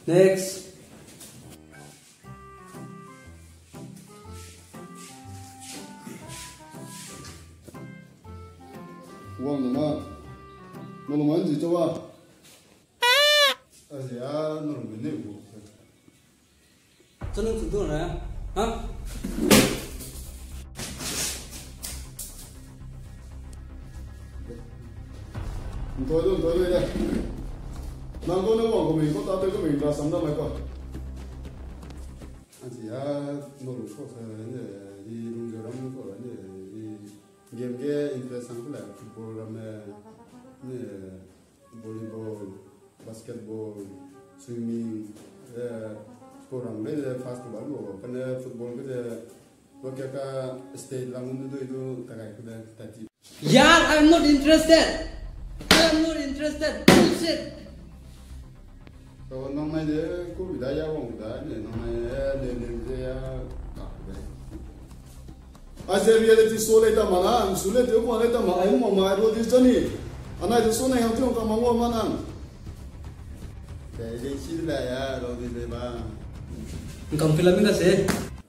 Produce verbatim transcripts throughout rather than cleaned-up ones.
Next. Wang nama, noluma nji chawa. Azi a noluma ne wu. Chanu chu du na, ha? Ntoi du, ntoi du de. Nang ko ne wang ko mi, ko ta te ko mi, ta sam da mai ko. Azi a noluma ko sa ne, i lung jo ram ko ne, i game ge interest ang ko le football ram ne, ne volleyball, basketball, swimming, eh, sport rang lei de fast ba lu, kane football ge de lo ke ka state lang nu dui du ta gai ku de ta ti. Yaar, I'm not interested. I'm not interested. Bullshit. So, nang nai de ku bi da ya wang da ne, nang nai de ne de ya ka de. Aze reality show lei ta ma na, nsu lei te ma lei ta ma, ai mo ma ro di jani. Anai de show na yang tiong ka ma ngua ma nang. Te de chi de la ya ro di de ba. Ngkam film ka se.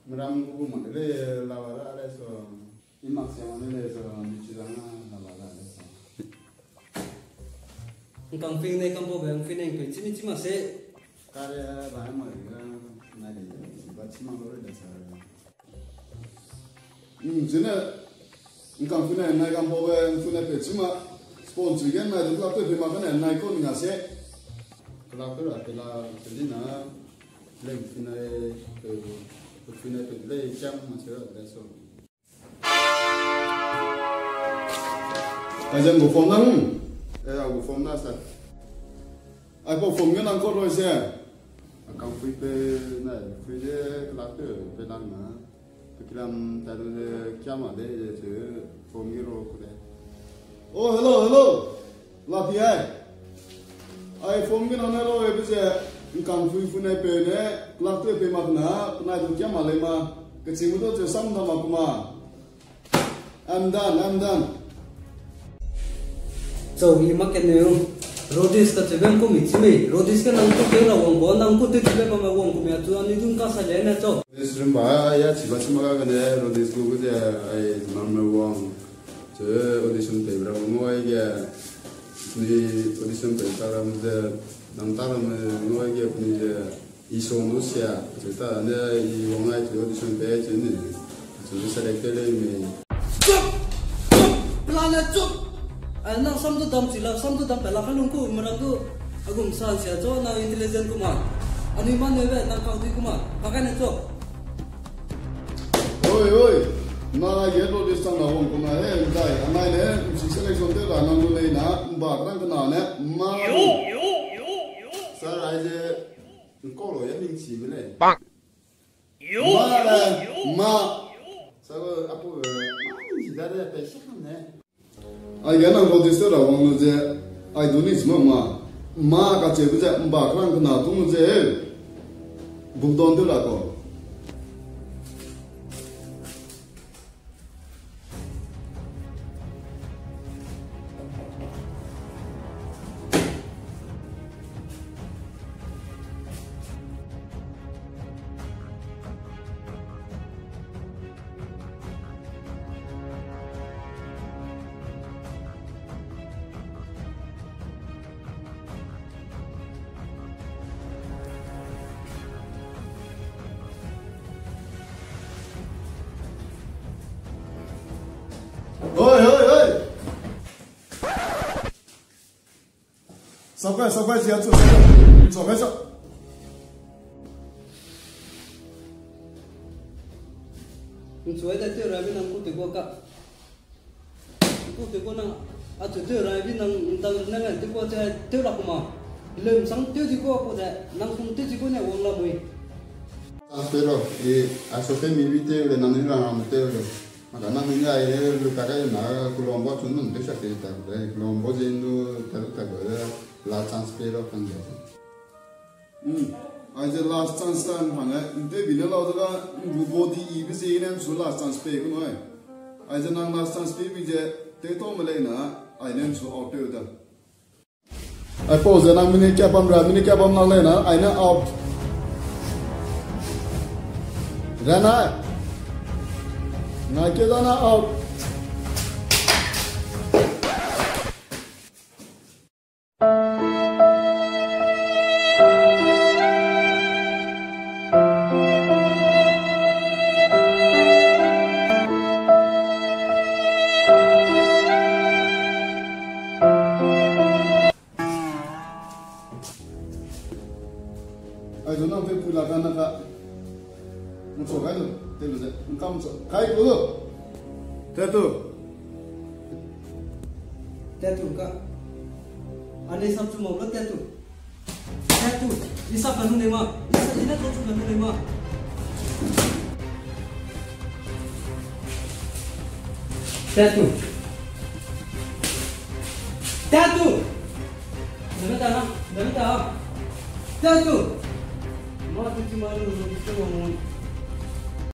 Meram gu ma de la wa la le so. I mak se ma de le so, ni chi la na la wa la le so. Ngkam film ne kam bo be film ne pe chi ni chi ma se. Kare ba ma ga na de ba chi ma lo le sa. Zene, ngkang fine nai gam babe, fine pe chima, sponsor ge nai du club pe pe ma kane nai ko ni nga se. Club pe ra pe la, pe di na, lem fine pe, fine pe lei cham ma se ra le so. Ai zeng gu form nang? Eh, a gu form na sa. Ai pau form ge nang ko roi se. A kang pui pe na, pui de club pe, pe lang na. Pe kilam ta du de kia ma de, de che form ge ro ku de. Oh, hello, hello. La pi ai. Ai form ge nang ne ro e be ze, ngkang pui pui ne pe ne, club pe pe ma na, nai du kia ma lei ma. Keching du che sam da ma kuma. I'm done, I'm done. So, i ma ke neu, Rodis ka chebe ku mi chi mei, Rodis ke nang ku ke na wang bo, nang ku te chebe pa me wang ku mi a chu, ani dun ka sa le ne cho. Rodis rum ba, ya chi ba chi ma ka ne, Rodis ku ku ze, ai, ma me wang. Che audition pe bra mo ai ge, ni audition pe ta ram ze, nang ta ram mo ai ge, ni ze, I song du sia, che ta ne i wang ai che audition pe che ni, che du select te lei mei. Chup! Chup! Plan ne chup! Ai, nang sam du dam chi la, sam du dam pe la ka lung ku, meram du, a gum sa sia cho, nang intelligent kuma. Ani ma ne be, nang kau di kuma, pa ka ne cho. Oi, oi, na ye lo de sang na wang kuma he, dai, anai ne, si selection te la nang lu lei na, ba rang na ne, ma. Sir, ai ze, Nkolo ya ning chi me lei. Bang. Ma le, ma. Sa go apu, ma ning chi da de pe sha ne. Ai ga nang ko dis ra wang lu ze, ai du ni chi ma ma. Ma ka che bu ze, mba krang kena tu lu ze. Buk don du la ko. Hoi, hoi, hoi! Sabai, sabai, sia chu, sabai. Sabai, sa. Nchuai da teu ra bi nang ku te ko ka. Ku te ko nang, a chu teu ra bi nang, nang, nang te ko te teu ra kuma. Lem sang teu di ko ko de, nang sum teu di ko ne wang la mui. Sa se ro, e, a so te mi bi teu le nang ni ra nang teu le. Maka nang ni ai le lu ta kai na kulombo chu nun te sa te ta de, kulombo je nu ta ta de, last chance pe ro kan de. Hmm. Ai ze last chance ta hang ai, nte bi ne lau de ga, ngu body i bi ze ne nsu last chance pe ku noi. Ai ze nang last chance pe bi ze, te to me lei na, ai ne nsu out pe da. Aipau ze nang minute kia bam ra, minute kia bam nang lei na, ai na out. Ra na. Ngai ke da na out. Ai du nang pe pui la ka na ka. Nang chu kai lu, te lu ze, nang kam chu kai lu lu. Te tu. Te tu ka. Ani sap chu mau lu te tu. Te tu. Ni sap ka nu ne ma. Ni sap ni na chu chu ka nu ne ma. Te tu. Te tu. Dami ta na, dami ta. Te tu. Ma tu chi ma lu lu chi ma mu.